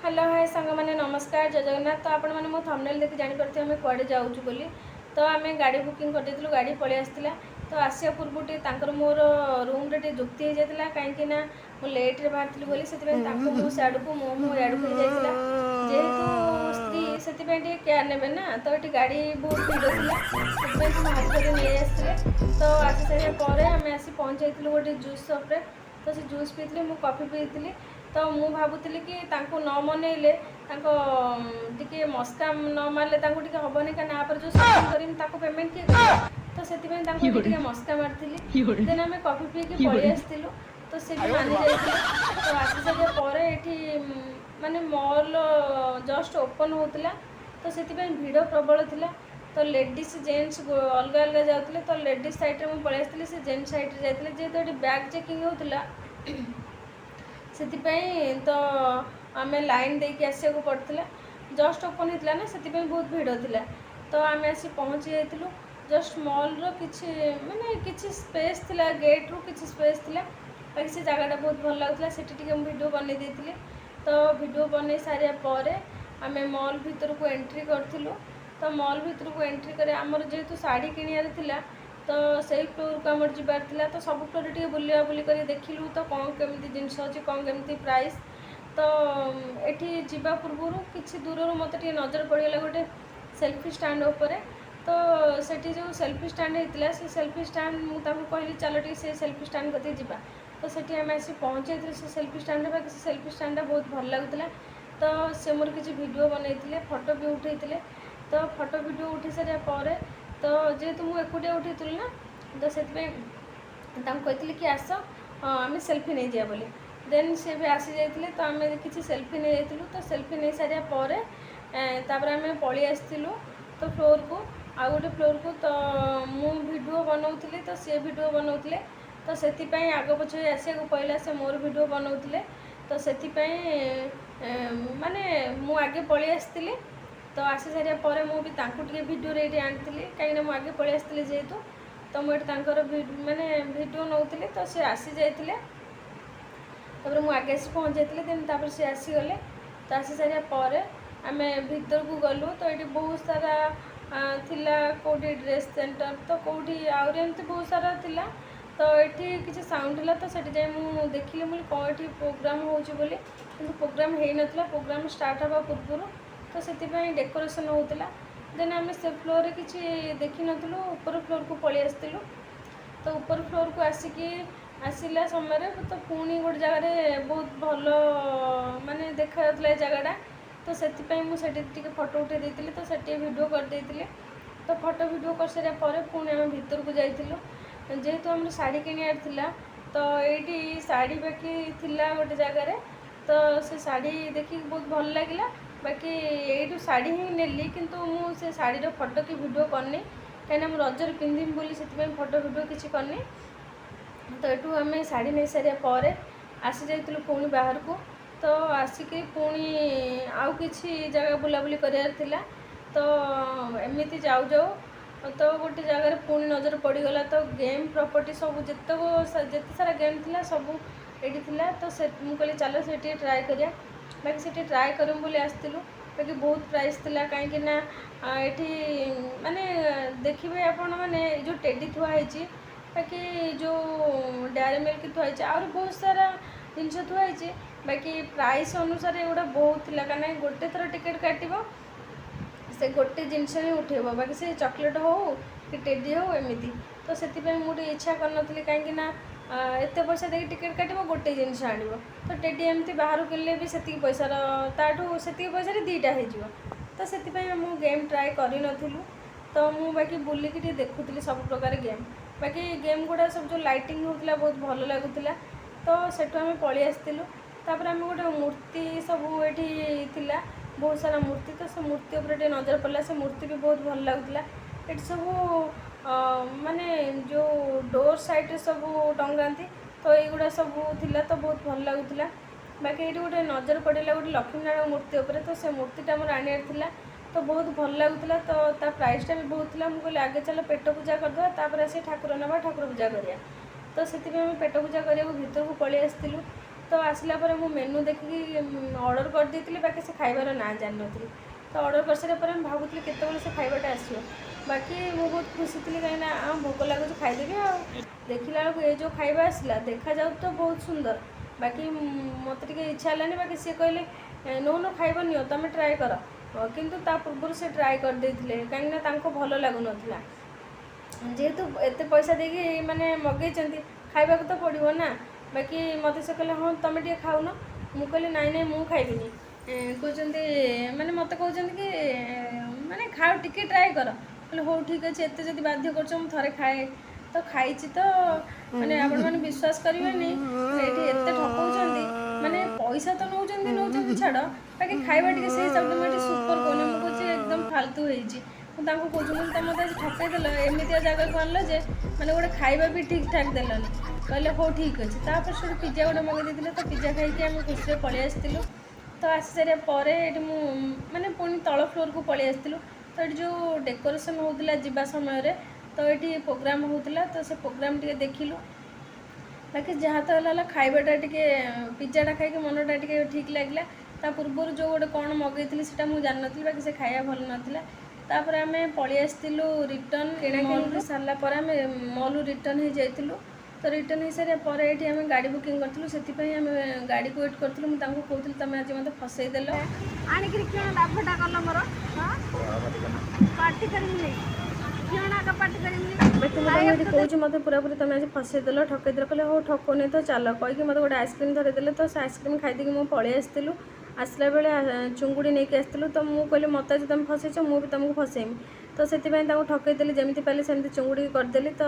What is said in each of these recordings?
Hello hi ସାଙ୍ଗମାନେ, ନମସ୍କାର, ଜୟ ଜଗନ୍ନାଥ। ତ ଆପଣମାନେ ମୋ ଥମ୍ବନେଲ୍ ଦେଖି ଜାଣିପାରୁଥିବେ ଆମେ କୁଆଡ଼େ ଯାଉଛୁ ବୋଲି। ତ ଆମେ ଗାଡ଼ି ବୁକିଂ କରିଦେଇଥିଲୁ, ଗାଡ଼ି ପଳେଇ ଆସିଥିଲା। ତ ଆସିବା ପୂର୍ବରୁ ଟିକେ ତାଙ୍କର ମୋର ରୁମ୍ରେ ଟିକେ ଯୁକ୍ତି ହେଇଯାଇଥିଲା, କାହିଁକି ନା ମୁଁ ଲେଟ୍ରେ ବାହାରିଥିଲି ବୋଲି। ସେଥିପାଇଁ ତାଙ୍କ ମୁହଁ ସିଆଡ଼କୁ, ମୋ ମୁହଁ ଇଆଡ଼କୁ ହେଇଯାଇଥିଲା। ଯେହେତୁ ସ୍ତ୍ରୀ, ସେଥିପାଇଁ ଟିକେ କେୟାର ନେବେ ନା। ତ ଏଠି ଗାଡ଼ି ବହୁତ ଭିଡ଼ ଥିଲା, ସେଥିପାଇଁ ସେ ମୋ ହାତ ଧରି ନେଇ ଆସିଥିଲେ। ତ ଆସି ସାରିବା ପରେ ଆମେ ଆସି ପହଞ୍ଚାଇଥିଲୁ ଗୋଟେ ଜୁସ୍ ସପ୍ରେ। ତ ସେ ଜୁସ୍ ପିଇଥିଲେ, ମୁଁ କଫି ପିଇଥିଲି। ତ ମୁଁ ଭାବୁଥିଲି କି ତାଙ୍କୁ ନ ମନେଇଲେ, ତାଙ୍କ ଟିକେ ମସ୍କା ନ ମାରିଲେ ତାଙ୍କୁ ଟିକେ ହେବନି, କାରଣ ୟା ପରେ ଯେଉଁ ସପିଂ କରିବି, ତାକୁ ପେମେଣ୍ଟ କିଏ କରିବ? ତ ସେଥିପାଇଁ ତାଙ୍କୁ ଏଠି ଟିକେ ମସ୍କା ମାରିଥିଲି। ଦେନ୍ ଆମେ କଫି ପିଇକି ପଳେଇ ଆସିଥିଲୁ। ତ ସେ ବି ମାନି ଯାଇଥିଲେ। ତ ଆସି ସାରିବା ପରେ ଏଠି ମାନେ ମଲ୍ ଜଷ୍ଟ ଓପନ୍ ହେଉଥିଲା, ତ ସେଥିପାଇଁ ଭିଡ଼ ପ୍ରବଳ ଥିଲା। ତ ଲେଡ଼ିସ୍ ଜେଣ୍ଟସ୍ ଅଲଗା ଅଲଗା ଯାଉଥିଲେ। ତ ଲେଡ଼ିସ୍ ସାଇଡ଼୍ରେ ମୁଁ ପଳେଇ ଆସିଥିଲି, ସେ ଜେଣ୍ଟସ୍ ସାଇଡ଼୍ରେ ଯାଇଥିଲେ। ଯେହେତୁ ଏଠି ବ୍ୟାଗ୍ ଚେକିଂ ହେଉଥିଲା, ସେଥିପାଇଁ ତ ଆମେ ଲାଇନ୍ ଦେଇକି ଆସିବାକୁ ପଡ଼ିଥିଲା। ଜଷ୍ଟ ଓପନ୍ ହେଇଥିଲା ନା, ସେଥିପାଇଁ ବହୁତ ଭିଡ଼ ଥିଲା। ତ ଆମେ ଆସି ପହଞ୍ଚି ଯାଇଥିଲୁ। ଜଷ୍ଟ ମଲ୍ର କିଛି ମାନେ କିଛି ସ୍ପେସ୍ ଥିଲା, ଗେଟ୍ରୁ କିଛି ସ୍ପେସ୍ ଥିଲା। ବାକି ସେ ଜାଗାଟା ବହୁତ ଭଲ ଲାଗୁଥିଲା। ସେଠି ଟିକେ ମୁଁ ଭିଡ଼ିଓ ବନେଇ ଦେଇଥିଲି। ତ ଭିଡ଼ିଓ ବନେଇ ସାରିବା ପରେ ଆମେ ମଲ୍ ଭିତରକୁ ଏଣ୍ଟ୍ରି କରିଥିଲୁ। ତ ମଲ୍ ଭିତରକୁ ଏଣ୍ଟ୍ରି କରି ଆମର ଯେହେତୁ ଶାଢ଼ୀ କିଣିବାର ଥିଲା, ତ ସେଇ ଫ୍ଲୋର୍କୁ ଆମର ଯିବାର ଥିଲା। ତ ସବୁ ଫ୍ଲୋର୍ରେ ଟିକେ ବୁଲିବା ବୁଲି କରି ଦେଖିଲୁ, ତ କ'ଣ କେମିତି ଜିନିଷ ଅଛି, କ'ଣ କେମିତି ପ୍ରାଇସ୍। ତ ଏଠି ଯିବା ପୂର୍ବରୁ କିଛି ଦୂରରୁ ମୋତେ ଟିକେ ନଜର ପଡ଼ିଗଲା ଗୋଟେ ସେଲ୍ଫି ଷ୍ଟାଣ୍ଡ ଉପରେ। ତ ସେଠି ଯେଉଁ ସେଲ୍ଫି ଷ୍ଟାଣ୍ଡ ହେଇଥିଲା, ସେ ସେଲ୍ଫି ଷ୍ଟାଣ୍ଡ ମୁଁ ତାଙ୍କୁ କହିଲି, ଚାଲ ଟିକେ ସେ ସେଲ୍ଫି ଷ୍ଟାଣ୍ଡ କତିକି ଯିବା। ତ ସେଠି ଆମେ ଆସି ପହଞ୍ଚି ଯାଇଥିଲୁ ସେ ସେଲ୍ଫି ଷ୍ଟାଣ୍ଡରେ। ବାକି ସେ ସେଲ୍ଫି ଷ୍ଟାଣ୍ଡଟା ବହୁତ ଭଲ ଲାଗୁଥିଲା। ତ ସେ ମୋର କିଛି ଭିଡ଼ିଓ ବନେଇଥିଲେ, ଫଟୋ ବି ଉଠେଇଥିଲେ। ତ ଫଟୋ ଭିଡ଼ିଓ ଉଠେଇ ସାରିବା ପରେ, ତ ଯେହେତୁ ମୁଁ ଏକୁଟିଆ ଉଠେଇଥିଲି ନା, ତ ସେଥିପାଇଁ ତାଙ୍କୁ କହିଥିଲି କି ଆସ, ଆମେ ସେଲ୍ଫି ନେଇଯିବା ବୋଲି। ଦେନ୍ ସେ ବି ଆସିଯାଇଥିଲେ। ତ ଆମେ କିଛି ସେଲ୍ଫି ନେଇଯାଇଥିଲୁ। ତ ସେଲ୍ଫି ନେଇ ସାରିବା ପରେ ତାପରେ ଆମେ ପଳେଇ ଆସିଥିଲୁ ତ ଫ୍ଲୋର୍କୁ, ଆଉ ଗୋଟେ ଫ୍ଲୋର୍କୁ। ତ ମୁଁ ଭିଡ଼ିଓ ବନାଉଥିଲି, ତ ସିଏ ଭିଡ଼ିଓ ବନାଉଥିଲେ। ତ ସେଥିପାଇଁ ଆଗ ପଛ ହେଇ ଆସିବାକୁ ପଡ଼ିଲା। ସେ ମୋର ଭିଡ଼ିଓ ବନାଉଥିଲେ, ତ ସେଥିପାଇଁ ମାନେ ମୁଁ ଆଗେ ପଳେଇ ଆସିଥିଲି। ତ ଆସି ସାରିବା ପରେ ମୁଁ ବି ତାଙ୍କୁ ଟିକେ ଭିଡ଼ିଓରେ ଏଇଠି ଆଣିଥିଲି, କାହିଁକିନା ମୁଁ ଆଗେ ପଳେଇ ଆସିଥିଲି ଯେହେତୁ। ତ ମୁଁ ଏଠି ତାଙ୍କର ମାନେ ଭିଡ଼ିଓ ନେଉଥିଲି, ତ ସେ ଆସିଯାଇଥିଲେ। ତାପରେ ମୁଁ ଆଗେ ଆସି ପହଞ୍ଚି ଯାଇଥିଲି। ଦେନ୍ ତାପରେ ସେ ଆସିଗଲେ। ତ ଆସି ସାରିବା ପରେ ଆମେ ଭିତରକୁ ଗଲୁ। ତ ଏଇଠି ବହୁତ ସାରା ଥିଲା, କେଉଁଠି ଡ୍ରେସ୍ ସେଣ୍ଟର ତ କେଉଁଠି ଆହୁରି ଏମିତି ବହୁତ ସାରା ଥିଲା। ତ ଏଠି କିଛି ସାଉଣ୍ଡ ହେଲା, ତ ସେଠି ଯାଇ ମୁଁ ଦେଖିଲି, ମୁଁ କହିଲି କ'ଣ ଏଠି ପ୍ରୋଗ୍ରାମ୍ ହେଉଛି ବୋଲି। କିନ୍ତୁ ପ୍ରୋଗ୍ରାମ୍ ହେଇନଥିଲା, ପ୍ରୋଗ୍ରାମ୍ ଷ୍ଟାର୍ଟ ହେବା ପୂର୍ବରୁ, ତ ସେଥିପାଇଁ ଡେକୋରେସନ୍ ହେଉଥିଲା। ଦେନ୍ ଆମେ ସେ ଫ୍ଲୋର୍ରେ କିଛି ଦେଖିନଥିଲୁ, ଉପର ଫ୍ଲୋର୍କୁ ପଳେଇ ଆସିଥିଲୁ। ତ ଉପର ଫ୍ଲୋର୍କୁ ଆସିକି ଆସିଲା ସମୟରେ ତ ପୁଣି ଗୋଟେ ଜାଗାରେ ବହୁତ ଭଲ ମାନେ ଦେଖାଯାଉଥିଲା ଏ ଜାଗାଟା। ତ ସେଥିପାଇଁ ମୁଁ ସେଠି ଟିକେ ଫଟୋ ଉଠାଇ ଦେଇଥିଲି, ତ ସେଠି ଭିଡ଼ିଓ କରିଦେଇଥିଲି। ତ ଫଟୋ ଭିଡ଼ିଓ କରିସାରିବା ପରେ ପୁଣି ଆମେ ଭିତରକୁ ଯାଇଥିଲୁ, ଯେହେତୁ ଆମର ଶାଢ଼ୀ କିଣିବାର ଥିଲା। ତ ଏଇଠି ଶାଢ଼ୀ ବାକି ଥିଲା ଗୋଟେ ଜାଗାରେ। ତ ସେ ଶାଢ଼ୀ ଦେଖିକି ବହୁତ ଭଲ ଲାଗିଲା। ବାକି ଏଇଠୁ ଶାଢ଼ୀ ହିଁ ନେଲି, କିନ୍ତୁ ମୁଁ ସେ ଶାଢ଼ୀର ଫଟୋ କି ଭିଡ଼ିଓ କରିନି, କାହିଁକିନା ମୁଁ ରଜରେ ପିନ୍ଧିବି ବୋଲି ସେଥିପାଇଁ ଫଟୋ ଭିଡ଼ିଓ କିଛି କରିନି। ତ ଏଠୁ ଆମେ ଶାଢ଼ୀ ନେଇ ସାରିବା ପରେ ଆସିଯାଇଥିଲୁ ପୁଣି ବାହାରକୁ। ତ ଆସିକି ପୁଣି ଆଉ କିଛି ଜାଗା ବୁଲାବୁଲି କରିବାର ଥିଲା। ତ ଏମିତି ଯାଉ ଯାଉ ତ ଗୋଟେ ଜାଗାରେ ପୁଣି ନଜର ପଡ଼ିଗଲା। ତ ଗେମ୍ ପ୍ରପର୍ଟି ସବୁ, ଯେତେକ ଯେତେ ସାରା ଗେମ୍ ଥିଲା, ସବୁ ଏଇଠି ଥିଲା। ତ ସେ ମୁଁ କହିଲି, ଚାଲ ସେଠି ଟ୍ରାଏ କରିବା। ବାକି ସେଠି ଟ୍ରାଏ କରିବୁ ବୋଲି ଆସିଥିଲୁ, ବାକି ବହୁତ ପ୍ରାଇସ୍ ଥିଲା, କାହିଁକି ନା ଏଠି ମାନେ ଦେଖିବେ ଆପଣ ମାନେ, ଏ ଯେଉଁ ଟେଡ଼ି ଥୁଆ ହେଇଛି, ବାକି ଯେଉଁ ଡେୟାରୀ ମିଲ୍କ ଥୁଆ ହେଇଛି, ଆହୁରି ବହୁତ ସାରା ଜିନିଷ ଥୁଆ ହେଇଛି। ବାକି ପ୍ରାଇସ୍ ଅନୁସାରେ ଏଗୁଡ଼ା ବହୁତ ଥିଲା, କାହିଁକିନା ଗୋଟେ ଥର ଟିକେଟ୍ କାଟିବ, ସେ ଗୋଟେ ଜିନିଷ ହିଁ ଉଠେଇବ, ବାକି ସେ ଚକୋଲେଟ୍ ହଉ କି ଟେଡ଼ି ହଉ ଏମିତି। ତ ସେଥିପାଇଁ ମୁଁ ଟିକେ ଇଚ୍ଛା କରିନଥିଲି, କାହିଁକି ନା ଏତେ ପଇସା ଦେଇକି ଟିକେଟ୍ କାଟିବ, ଗୋଟେ ଜିନିଷ ଆଣିବ। ତ ଟେଡ଼ି ଏମିତି ବାହାରୁ କିଣିଲେ ବି ସେତିକି ପଇସାର, ତାଠୁ ସେତିକି ପଇସାରେ ଦୁଇଟା ହେଇଯିବ। ତ ସେଥିପାଇଁ ମୁଁ ଗେମ୍ ଟ୍ରାଏ କରିନଥିଲୁ। ତ ମୁଁ ବାକି ବୁଲିକି ଟିକେ ଦେଖୁଥିଲି ସବୁ ପ୍ରକାର ଗେମ୍। ବାକି ଗେମ୍ ଗୁଡ଼ା ସବୁ ଯେଉଁ ଲାଇଟିଂ ହେଉଥିଲା, ବହୁତ ଭଲ ଲାଗୁଥିଲା। ତ ସେଠୁ ଆମେ ପଳେଇ ଆସିଥିଲୁ। ତାପରେ ଆମେ ଗୋଟେ ମୂର୍ତ୍ତି ସବୁ ଏଠି ଥିଲା, ବହୁତ ସାରା ମୂର୍ତ୍ତି। ତ ସେ ମୂର୍ତ୍ତି ଉପରେ ଟିକେ ନଜର ପଡ଼ିଲା। ସେ ମୂର୍ତ୍ତି ବି ବହୁତ ଭଲ ଲାଗୁଥିଲା। ଏଠି ସବୁ ମାନେ ଯେଉଁ ଡୋର୍ ସାଇଡ଼୍ରେ ସବୁ ଟଙ୍ଗାନ୍ତି, ତ ଏଇଗୁଡ଼ା ସବୁ ଥିଲା। ତ ବହୁତ ଭଲ ଲାଗୁଥିଲା। ବାକି ଏଇଠି ଗୋଟେ ନଜର ପଡ଼ିଲା ଗୋଟେ ଲକ୍ଷ୍ମୀନାରାୟଣ ମୂର୍ତ୍ତି ଉପରେ। ତ ସେ ମୂର୍ତ୍ତିଟା ଆମର ଆଣିବାର ଥିଲା। ତ ବହୁତ ଭଲ ଲାଗୁଥିଲା। ତ ତା ପ୍ରାଇସ୍ଟା ବି ବହୁତ ଥିଲା। ମୁଁ କହିଲି, ଆଗେ ଚାଲ ପେଟ ପୂଜା କରିଦେବା, ତାପରେ ଆସି ଠାକୁର ନେବା, ଠାକୁର ପୂଜା କରିବା। ତ ସେଥିପାଇଁ ଆମେ ପେଟ ପୂଜା କରିବାକୁ ଭିତରକୁ ପଳେଇ ଆସିଥିଲୁ। ତ ଆସିଲା ପରେ ମୁଁ ମେନୁ ଦେଖିକି ଅର୍ଡ଼ର କରିଦେଇଥିଲି, ବାକି ସେ ଖାଇବାର ନାଁ ଜାଣିନଥିଲି। ତ ଅର୍ଡ଼ର କରିସାରିଲା ପରେ ମୁଁ ଭାବୁଥିଲି କେତେବେଳେ ସେ ଖାଇବାଟା ଆସିବ। ବାକି ମୁଁ ବହୁତ ଖୁସି ଥିଲି, କାହିଁକିନା ଭୋକ ଲାଗୁଛି, ଖାଇଦେବି। ଆଉ ଦେଖିଲା ବେଳକୁ ଏ ଯେଉଁ ଖାଇବା ଆସିଲା, ଦେଖାଯାଉ ତ ବହୁତ ସୁନ୍ଦର, ବାକି ମୋତେ ଟିକେ ଇଚ୍ଛା ହେଲାନି। ବାକି ସିଏ କହିଲେ, ନଉନ, ଖାଇବ ନିଅ, ତୁମେ ଟ୍ରାଏ କର। କିନ୍ତୁ ତା ପୂର୍ବରୁ ସେ ଟ୍ରାଏ କରିଦେଇଥିଲେ, କାହିଁକିନା ତାଙ୍କୁ ଭଲ ଲାଗୁନଥିଲା। ଯେହେତୁ ଏତେ ପଇସା ଦେଇକି ମାନେ ମଗେଇଛନ୍ତି, ଖାଇବାକୁ ତ ପଡ଼ିବ ନା। ବାକି ମୋତେ ସେ କହିଲେ, ହଁ, ତୁମେ ଟିକେ ଖାଉନ। ମୁଁ କହିଲି, ନାଇଁ ନାଇଁ, ମୁଁ ଖାଇବିନି। କହୁଛନ୍ତି, ମାନେ ମୋତେ କହୁଛନ୍ତି କି ମାନେ ଖାଅ, ଟିକେ ଟ୍ରାଏ କର। କହିଲେ, ହଉ ଠିକ୍ ଅଛି, ଏତେ ଯଦି ବାଧ୍ୟ କରୁଛ, ମୁଁ ଥରେ ଖାଏ। ତ ଖାଇଛି ତ, ମାନେ ଆପଣମାନେ ବିଶ୍ୱାସ କରିବେନି, ମାନେ ଏଇଠି ଏତେ ଠକଉଛନ୍ତି। ମାନେ ପଇସା ତ ନେଉଛନ୍ତି ନେଉଛନ୍ତି, ଛାଡ଼, ବାକି ଖାଇବା ଟିକେ ସେଇ ହିସାବରେ ମୁଁ ଏଠି ସୁପର କହୁନି, ମୁଁ କହୁଛି ଏକଦମ ଫାଲତୁ ହେଇଛି। ମୁଁ ତାଙ୍କୁ କହୁଛି, ମୁଁ ତମେ ମୋତେ ଆଜି ଠକେଇ ଦେଲ, ଏମିତିଆ ଜାଗାକୁ ଆଣିଲ ଯେ ମାନେ ଗୋଟେ ଖାଇବା ବି ଠିକ୍ ଠାକ୍ ଦେଲନି। କହିଲେ, ହଉ ଠିକ୍ ଅଛି। ତାପରେ ସେଠୁ ପିଜା ଗୋଟେ ମଗେଇ ଦେଇଥିଲେ। ତ ପିଜା ଖାଇକି ଆମେ ଖୁସିରେ ପଳେଇ ଆସିଥିଲୁ। ତ ଆସି ସାରିବା ପରେ ଏଠି ମୁଁ ମାନେ ପୁଣି ତଳ ଫ୍ଲୋର୍କୁ ପଳେଇ ଆସିଥିଲୁ। ତ ଏଠି ଯେଉଁ ଡେକୋରେସନ୍ ହେଉଥିଲା ଯିବା ସମୟରେ, ତ ଏଠି ପ୍ରୋଗ୍ରାମ୍ ହେଉଥିଲା, ତ ସେ ପ୍ରୋଗ୍ରାମ୍ ଟିକେ ଦେଖିଲୁ। ବାକି ଯାହା ତ ହେଲା ହେଲା, ଖାଇବାଟା ଟିକେ, ପିଜାଟା ଖାଇକି ମନଟା ଟିକେ ଠିକ୍ ଲାଗିଲା। ତା ପୂର୍ବରୁ ଯେଉଁ ଗୋଟେ କ'ଣ ମଗେଇଥିଲି, ସେଇଟା ମୁଁ ଜାଣିନଥିଲି, ବାକି ସେ ଖାଇବା ଭଲ ନଥିଲା। ତାପରେ ଆମେ ପଳେଇ ଆସିଥିଲୁ ରିଟର୍ନ। କିଣାକିଣି ସାରିଲା ପରେ ଆମେ ମଲ୍ରୁ ରିଟର୍ନ ହେଇଯାଇଥିଲୁ। ତ ରିଟର୍ନ ହେଇସାରିବା ପରେ ଏଇଠି ଆମେ ଗାଡ଼ି ବୁକିଂ କରିଥିଲୁ, ସେଥିପାଇଁ ଆମେ ଗାଡ଼ିକୁ ୱେଟ୍ କରିଥିଲୁ। ମୁଁ ତାଙ୍କୁ କହୁଥିଲି, ତୁମେ ଆଜି ମୋତେ ଫସେଇ ଦେଲ। ଆଣିକିରି କିଅଣ ଲାଭଟା କଲ ମୋର? ହଁ, ପାର୍ଟି କରିମିନି, କିଅଣ ଆଗ ପାର୍ଟି କରିମିନି? ବାକି ମୁଁ ତାଙ୍କୁ ଏଠି କହୁଛି, ମୋତେ ପୁରାପୁରି ତୁମେ ଆଜି ଫସେଇ ଦେଲ, ଠକେଇ ଦେଲ। କହିଲେ, ହଉ, ଠକୁନି ତ, ଚାଲ, କହିକି ମୋତେ ଗୋଟେ ଆଇସ୍କ୍ରିମ୍ ଧରେଇଦେଲେ। ତ ସେ ଆଇସ୍କ୍ରିମ୍ ଖାଇଦେଇକି ମୁଁ ପଳେଇ ଆସିଥିଲୁ। ଆସିଲା ବେଳେ ଚୁଙ୍ଗୁଡ଼ି ନେଇକି ଆସିଥିଲୁ। ତ ମୁଁ କହିଲି, ମୋତେ ଆଜି ତୁମେ ଫସେଇଛ, ମୁଁ ବି ତୁମକୁ ଫସେଇମି। ତ ସେଥିପାଇଁ ତାଙ୍କୁ ଠକେଇଦେଲି, ଯେମିତି ପାରିଲି ସେମିତି ଚୁଙ୍ଗୁଡ଼ି କରିଦେଲି, ତ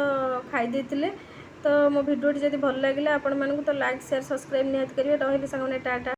ଖାଇ ଦେଇଥିଲେ। ତ ମୋ ଭିଡ଼ିଓଟି ଯଦି ଭଲ ଲାଗିଲା ଆପଣମାନଙ୍କୁ, ତ ଲାଇକ୍, ସେୟାର, ସବସ୍କ୍ରାଇବ୍ ନିହାତି କରିବେ। ରହିଲି ସାଙ୍ଗମାନେ, ଟାଟା।